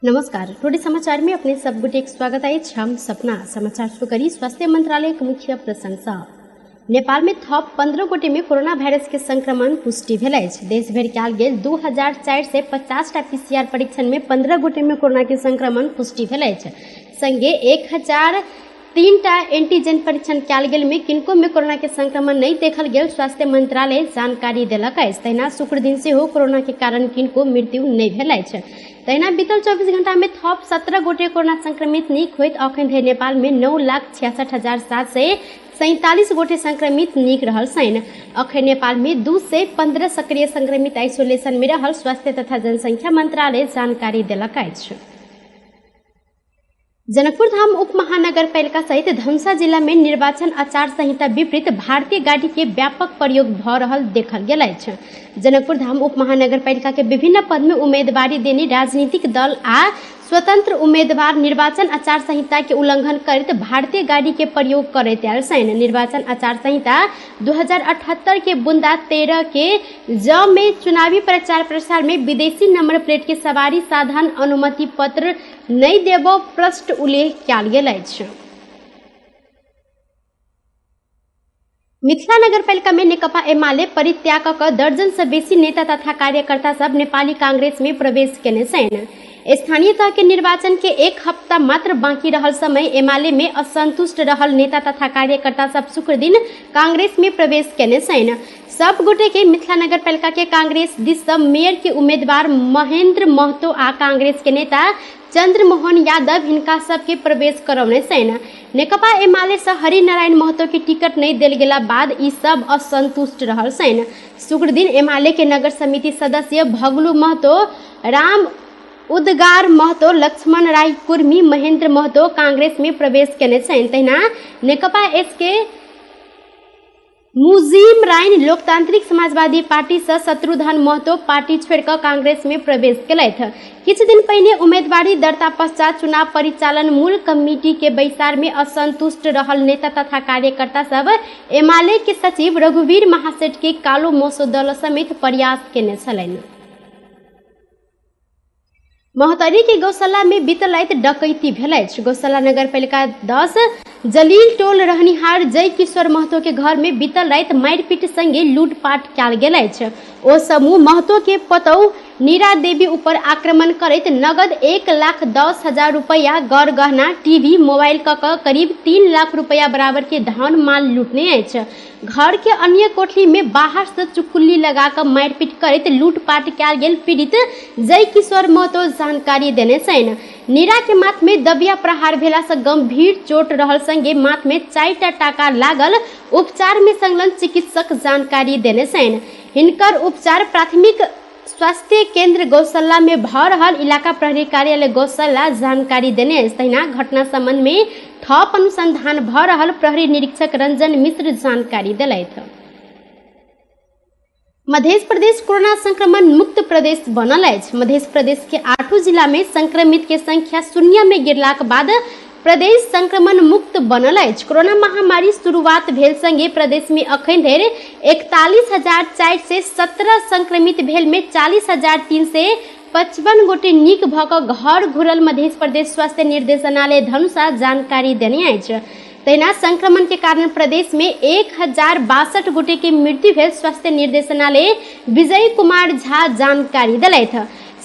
नमस्कार, टुडे समाचार में अपने सब गोटे के स्वागत अछि। हम सपना समाचार शुरू करी स्वास्थ्य मंत्रालय के मुख्य प्रसंग। नेपाल में थप 15 गोटे में कोरोना वायरस के संक्रमण पुष्टि भेल अछि। देश भरि कयल गेल 2450 टा पीसीआर परीक्षण में 15 गोटे में कोरोना के संक्रमण पुष्टि भेल अछि। संगे 1003 टा एंटीजन परीक्षण कयल गेल में किनको में कोरोना के संक्रमण नहीं देखल गेल स्वास्थ्य मंत्रालय जानकारी देलक अछि। तहिना शुक्र दिन सेहो कोरोना के कारण किनको मृत्यु नहीं भेल अछि। तहिना बीतल 24 घंटा में थप 17 गोटे कोरोना संक्रमित नीक होइत अखन धरि नेपाल में 9,66,747 गोटे संक्रमित नीक रहल छनि। अखन नेपाल में 215 सक्रिय संक्रमित आइसोलेशन में रहल स्वास्थ्य तथा जनसंख्या मंत्रालय जानकारी देलक अछि। जनकपुर धाम उप महानगरपालिका सहित धनुषा जिला में निर्वाचन आचार संहिता विपरीत भारतीय गाड़ी के व्यापक प्रयोग भ रहल देखल गेल अछि। जनकपुर धाम उप महानगरपालिका के विभिन्न पद में उम्मीदवारी देने राजनीतिक दल आ स्वतंत्र उम्मीदवार निर्वाचन आचार संहिता के उल्लंघन करैत भारतीय गाड़ी के प्रयोग करैत आयल छनि। निर्वाचन आचार संहिता 2078 के बुंदा 13 के ज में चुनावी प्रचार प्रसार में विदेशी नंबर प्लेट के सवारी साधन अनुमति पत्र नहि देबऽ प्रष्ट उल्लेख कयल गेल अछि। मिथिला नगरपालिका में नेकपा एमाले परित्याग क दर्जन से बेसी नेता तथा कार्यकर्ता सब नेपाली कांग्रेस में प्रवेश केने छनि। स्थानीय तह के निर्वाचन के एक हफ्ता मात्र बाकी रहल समय एमाले में असंतुष्ट रहल नेता तथा कार्यकर्ता सब शुक्र दिन कांग्रेस में प्रवेश केने छनि। सब गोटे के मिथिला नगरपालिका के कांग्रेस दिस सँ मेयर के उम्मीदवार महेंद्र महतो आ कांग्रेस के नेता चंद्रमोहन यादव हिनका सबके प्रवेश करौने छनि। नेकपा एमाले सँ हरिनारायण महतो के टिकट नहीं देल गेला बाद ई सब असंतुष्ट रहल छनि। शुक्र दिन एमाले के नगर समिति सदस्य भगलू महतो, राम उदगार महतो, लक्ष्मण राय कुर्मी, महेंद्र महतो कांग्रेस में प्रवेश केने छनि। तहिना नेकपा एस के मुजीम राइन लोकतांत्रिक समाजवादी पार्टी से शत्रुघ्न महतो पार्टी छोड़ कऽ कांग्रेस में प्रवेश केलथि। किछु दिन पहिने उम्मीदवारी दर्ता पश्चात चुनाव परिचालन मूल कमिटी के बैसार में असंतुष्ट रहल नेता तथा कार्यकर्ता सब एमाले के सचिव रघुवीर महासेठ के कालो मोसो दल समेत प्रयास केने छलनि। महोत्तरी के गौशाला में बीतल राति डकैती भेल अछि। गौशाला नगरपालिका 10 जलील टोल रहनिहार जय किशोर महतो के घर में बीतल राति मारिपीट संगे लूटपाट कयल गेल अछि। ओ समूह महतो के पतौ नीरा देवी ऊपर आक्रमण करैत नगद 1,10,000 रुपया, गर गहना, टीवी, मोबाइल क करीब 3 लाख रुपया बराबर के धान माल लूटने अछि। घर के अन्य कोठली में बाहर से चुकुल्ली लगा कऽ मारिपीट करैत लूटपाट कयल गेल पीड़ित जय किशोर महतो जानकारी देने छनि। नीरा के माथ में दबिया प्रहार भेला से गंभीर चोट रहल संगे माथ में 4टा टाका लागल उपचार में संलग्न चिकित्सक जानकारी देने छनि। हिनकर उपचार प्राथमिक स्वास्थ्य केंद्र गौशाला में भ रहल इलाका प्रहरी कार्यालय गौशाला जानकारी देने अछि। तहिना घटना संबंध में थप अनुसंधान भ रहल प्रहरी निरीक्षक रंजन मिश्र जानकारी देलथि। मध्य प्रदेश कोरोना संक्रमण मुक्त प्रदेश बनल अछि। मध्य प्रदेश के 8 जिला में संक्रमित के संख्या 0 में गिरलाक बाद प्रदेश संक्रमण मुक्त बनल अछि। कोरोना महामारी शुरुआत भेल संगे प्रदेश में अखन धरि 41,417 संक्रमित भेल में 40,355 गोटे नीक भ कऽ घर घुरल मध्य प्रदेश स्वास्थ्य निर्देशनालय धनुषा जानकारी देने अछि। तहिना संक्रमण के कारण प्रदेश में 1062 गोटे के मृत्यु भेल स्वास्थ्य निर्देशनालय विजय कुमार झा जानकारी देलथि।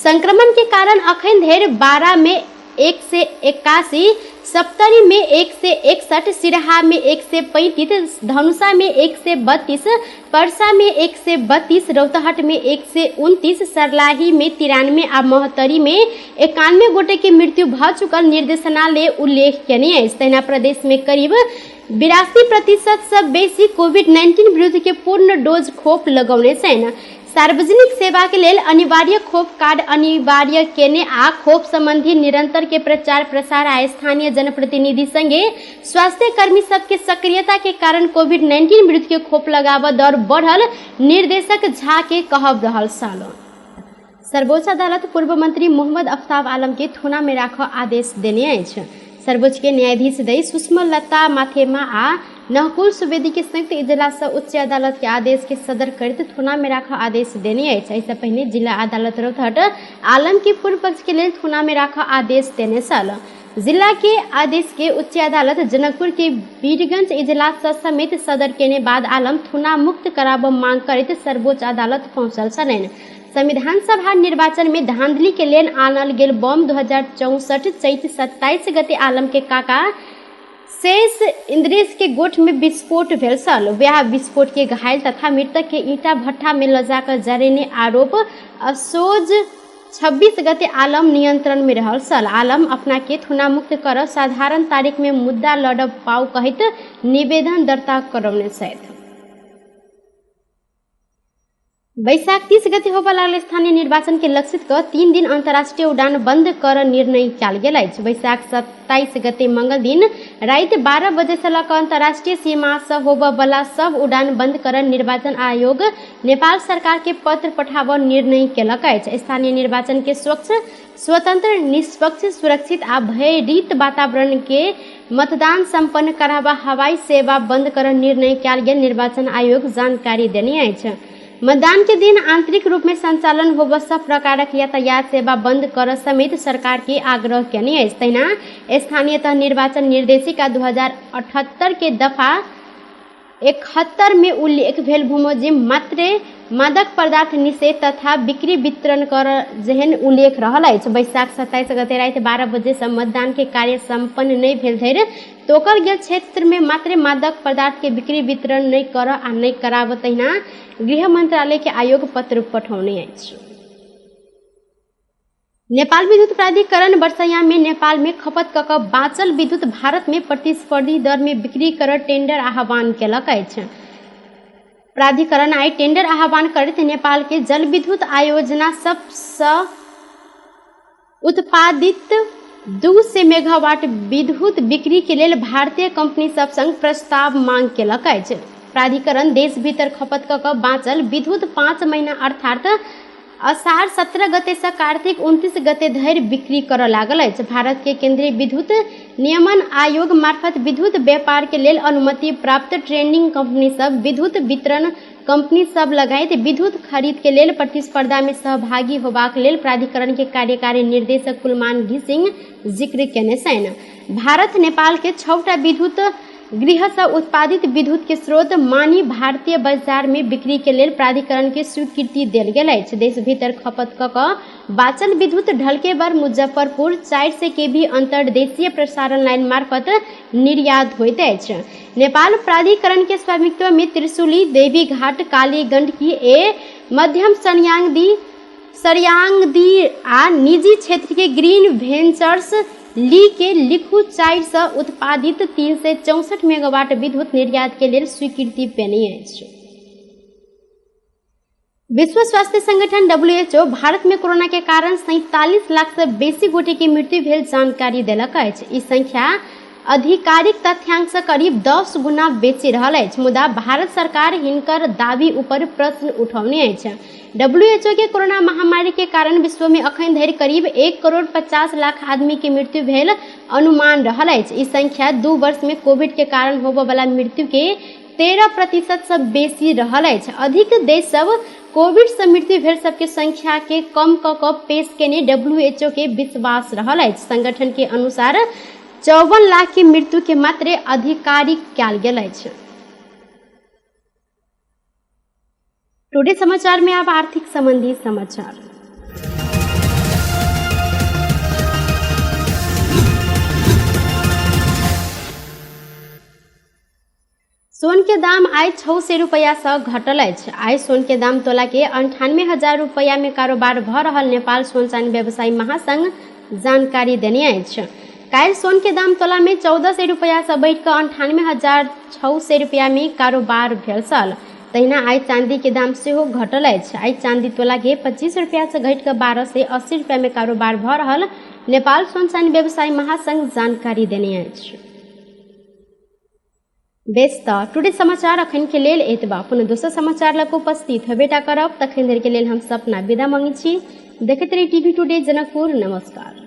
संक्रमण के कारण अखन धरि 12 में 181, सप्तरी में 161, सिरहा में 135, धनुषा में 132, परसा में 132, रौतहट में 129, सरलाही में 93 आ महोत्तरी में 91 गोटे के मृत्यु भ चुकल निर्देशनालय उल्लेख केने अछि। तहिना प्रदेश में करीब 82% सँ बेसी कोविड-19 विरुद्ध के पूर्ण डोज खोप लगौने छनि। सार्वजनिक सेवा के लेल अनिवार्य खोप कार्ड अनिवार्य केने आ खोप संबंधी निरंतर के प्रचार प्रसार आ स्थानीय जनप्रतिनिधि संगे स्वास्थ्य कर्मी सबके सक्रियता के कारण कोविड-19 विरुद्ध के खोप लगाबऽ दर बढ़ल निर्देशक झा के कहब रहल सालो। सर्वोच्च अदालत पूर्व मंत्री मोहम्मद अफ्ताब आलम के थोना में राखऽ आदेश देने अछि। सर्वोच्च के न्यायाधीश दई सुषमा माथेमा आ नहकुल सुवेदी के संयुक्त इजलास उच्च अदालत के आदेश के सदर करैत थुना में राखऽ आदेश देने अछि। एहिसँ पहिने जिला अदालत रौतहट आलम के पूर्व पक्ष के लेल थुना में राखऽ आदेश देने छल। जिला के आदेश के उच्च अदालत जनकपुर के वीरगंज इजलास समेत सदर केने बाद आलम थुना मुक्त कराबऽ मांग करैत सर्वोच्च अदालत पहुंचल छलनि। संविधान सभा निर्वाचन में धांधली के लेल आनल गेल बम 2064 चैत 27 गते आलम के काका शेष इंद्रेश के गोठ में विस्फोट भेल छल। वएह विस्फोट के घायल तथा मृतक के ईंटा भट्ठा में ल जाकर जरेने आरोप असोज 26 गते आलम नियंत्रण में रहल छल। आलम अपना के थुना मुक्त कर साधारण तारीख में मुद्दा लड़ब पाउ कहैत निवेदन दर्ता करौने छथि। वैशाख 30 गते होबय लागल स्थानीय निर्वाचन के लक्षित क 3 दिन अंतर्राष्ट्रीय उड़ान बंद कर निर्णय कयल गेल अछि। वैशाख 27 गते मंगल दिन राति 12 बजे से लऽ कऽ अंतर्राष्ट्रीय सीमा से होबय वाला सब उड़ान बंद कर निर्वाचन आयोग नेपाल सरकार के पत्र पठाबऽ निर्णय केलक अछि। स्थानीय निर्वाचन के स्वच्छ, स्वतंत्र, निष्पक्ष, सुरक्षित आ भयरहित वातावरण के मतदान संपन्न कराबा हवाई सेवा बंद कर निर्णय कयल गेल निर्वाचन आयोग जानकारी देने अछि। मतदान के दिन आंतरिक रूप में संचालन होबऽ सब प्रकारक यातायात सेवा बंद कर समेत सरकार के आग्रह केने अछि। तहिना स्थानीय तह निर्वाचन निर्देशिका 2078 के दफा 71 में उल्लेख भेल बमोजिम मात्रे मादक पदार्थ निषेध तथा बिक्री वितरण कर जेहन उल्लेख रहल अछि। वैशाख 27 गते राति 12 बजे से मतदान के कार्य संपन्न नहि भेल धरि तोकल गेल क्षेत्र में मात्रे मादक पदार्थ के बिक्री वितरण नहि कर आ नहि कराबऽ तहिना गृह मंत्रालय के आयोग पत्र पठौने अछि। नेपाल विद्युत प्राधिकरण वर्षायाम में नेपाल में खपत कऽ कऽ बाँचल विद्युत भारत में प्रतिस्पर्धी दर में बिक्री कर टेंडर आह्वान केलक अछि। प्राधिकरण आइ टेंडर आह्वान करैत नेपाल के जल विद्युत आयोजना सबसँ उत्पादित 200 मेगावाट विद्युत बिक्री के लेल भारतीय कंपनी सब संग प्रस्ताव मांग केलक अछि। प्राधिकरण देश भीतर खपत कऽ कऽ बाँचल विद्युत 5 महीना अर्थात अषाढ़ 17 गते से कार्तिक 29 गते धरि बिक्री करऽ लागल अछि। भारत के केंद्रीय विद्युत नियमन आयोग मार्फत विद्युत व्यापार के लेल अनुमति प्राप्त ट्रेडिंग कंपनी सब विद्युत वितरण कंपनी सब लगायत विद्युत खरीद के लेल प्रतिस्पर्धा में सहभागी होबाक लेल प्राधिकरण के कार्यकारी निर्देशक कुलमान घिसिंग जिक्र केने छनि। भारत नेपाल के 6टा विद्युत गृह से उत्पादित विद्युत के स्रोत मानि भारतीय बाजार में बिक्री के लेल प्राधिकरण के स्वीकृति देल गेल अछि। देश भीतर खपत कऽ कऽ बाचल विद्युत ढलकेबर मुजफ्फरपुर 400 केवी अंतर्देशीय प्रसारण लाइन मार्फत निर्यात होइत अछि। नेपाल प्राधिकरण के स्वामित्व में त्रिशूली, देवीघाट, काली गंडकी ए मध्यम सरयांगदी आ निजी क्षेत्र के ग्रीन वेंचर्स ली के लिखू 4 से उत्पादित 364 मेगावाट विद्युत निर्यात के लेल स्वीकृति पेने अछि। विश्व स्वास्थ्य संगठन WHO Bharat में कोरोना के कारण 47 लाख से बेसी गोटे के मृत्यु भेल जानकारी देलक अछि। ई संख्या आधिकारिक तथ्यांक से करीब 10 गुना बेसी रहल अछि, मुदा भारत सरकार हिनकर दावी ऊपर प्रश्न उठौने अछि। WHO के कोरोना महामारी के कारण विश्व में अखन धरि करीब 1 करोड़ 50 लाख आदमी के मृत्यु भेल अनुमान रहल अछि। ई संख्या 2 वर्ष में कोविड के कारण होबय वाला मृत्यु के 13% से बेसी रहल अछि। अधिक देश सब कोविड से मृत्यु भेल सबके संख्या के कम कऽ कऽ पेश केने WHO के विश्वास रहल अछि। संगठन के अनुसार 54 लाख के मृत्यु के मात्रे आधिकारिक कयल गेल अछि। टुडे समाचार में अब आर्थिक संबंधी समाचार। सोन के दाम आइ 600 रुपैया से घटल अछि। आइ सोन के दाम तोला के 98,000 रुपैया में कारोबार भऽ रहल नेपाल सोन चानी व्यवसायी महासंघ जानकारी देने अछि। काल्हि सोन के दाम तोला में 1400 रुपैया से बढ़ि कऽ 98,600 रुपैया में कारोबार भेल छल। तहिना आइ चांदी के दाम सेहो घटल अछि। आइ चांदी तोला के 25 रुपैया से घटि कऽ 1280 रुपैया में कारोबार भऽ रहल नेपाल सोन चानी व्यवसायी महासंघ जानकारी देने अछि। बेस तऽ टुडे समाचार अखन के लेल एतबा। पुनः दोसर समाचार लऽ कऽ उपस्थित हेबेटा करब। तखन धरि के लेल हम सपना विदा मांगै छी। देखैत रही टीवी टुडे जनकपुर। नमस्कार।